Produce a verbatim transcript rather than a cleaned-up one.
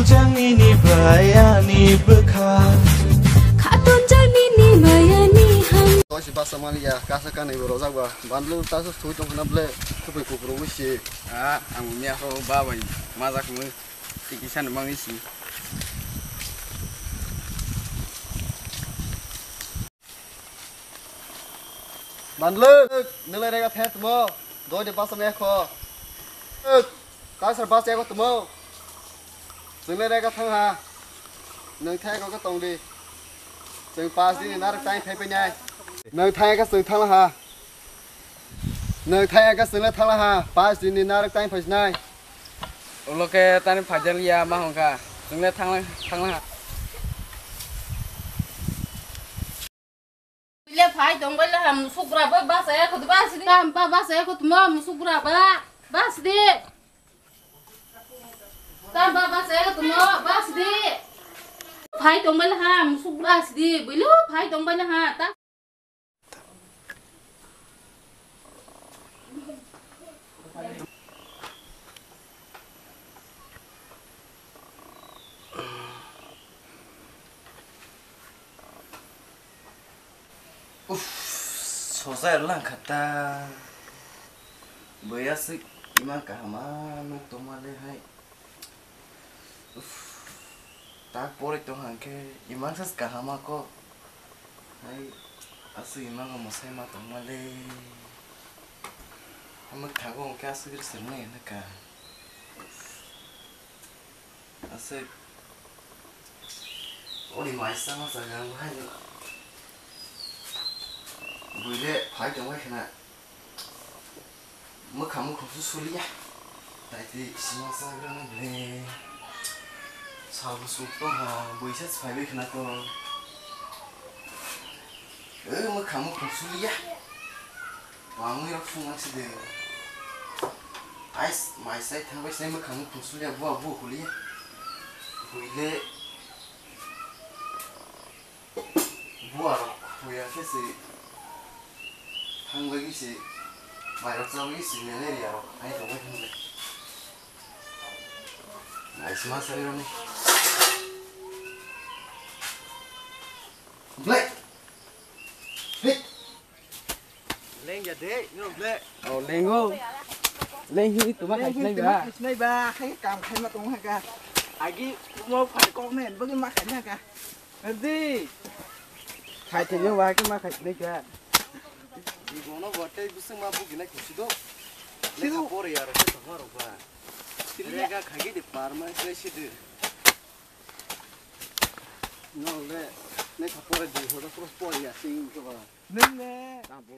Changni ni bayani bwkha. Khato changni ni bayani ham. Tosi basa maliya, kasa kanwi bo rojak ba. Bandlu taso sui tong khna ble, khupui kupro wisi. Ah, ang miya ho ba bai, majak mu. Tiki san mangwi si. Manluk, nwng lai rega thaya tumo, doi de basa me kho. Kaisar basa ego tumo. Chwng lai rega thang ha. Nwng thaya ko tong di. Chwng pas din ni narwk tai phai phai nai. Nwng thaya ka chwng thang ha. Nwng thaya ka chwng lai thang ha. Pas din ni narwk tai phai nai. Ulo khe tani phajal ya ma hongkha. Chwng lai thang lai thang ha. Ile phai tong bai le ham sugra ba ba sa ya khut ba sidi. Tam ba ba sa ya khut mo sugra ba ba sidi. Tam ba ba sa ya khut mo ba sidi. Phai tong bai le ham sugra sidi. Bilo phai tong bai le ha ta. Uff, sosa erlang kha ta. Bwya sik ima kahama nuk tongma le hai. Uff, tak pori tong hang khe imang sas kahama ko. Hai, aswk imang o mwsai ma tongma le. Amwk thago hwnkhe aswk ri swrwngna ya naka. Aswk. Oni mai sama jaga ang hai. Buile phai tongbai khna. Mwkhang mukhung su suliya. Taiti sima sagra na ble. Sal bu suk tong ha, buisa phai bai khna to. E mwkhang mukhung suliya. Mangwi rok phung ang side. Ais, mai sai thang bai sai mwkhang mukhung suliya, bua bu huliya. Buile. Buarok huya khe se thang bagwi se, mairok cha bagwi se, malaria rok hai tongwi thang bai. Naisima sarirokni. Black. Hey. Lengya de, no ble. Oh, lengo. Leng hi tuma khai sinai ba. Khai sinai ba, khai kam khai ma tong ha ka. Agi mo phai kok ne, bagi ma khai na ka. Di. Khai te yo ba ke ma khai sinai ka. Di bono bote bising ma bugi na kisi do. Lekha pore yar ke tong ro ba. Lekha khai de par ma khai si de. No le, lekha pore di ho da pro pore ya sing ko ba. Neng ne. Tang bo.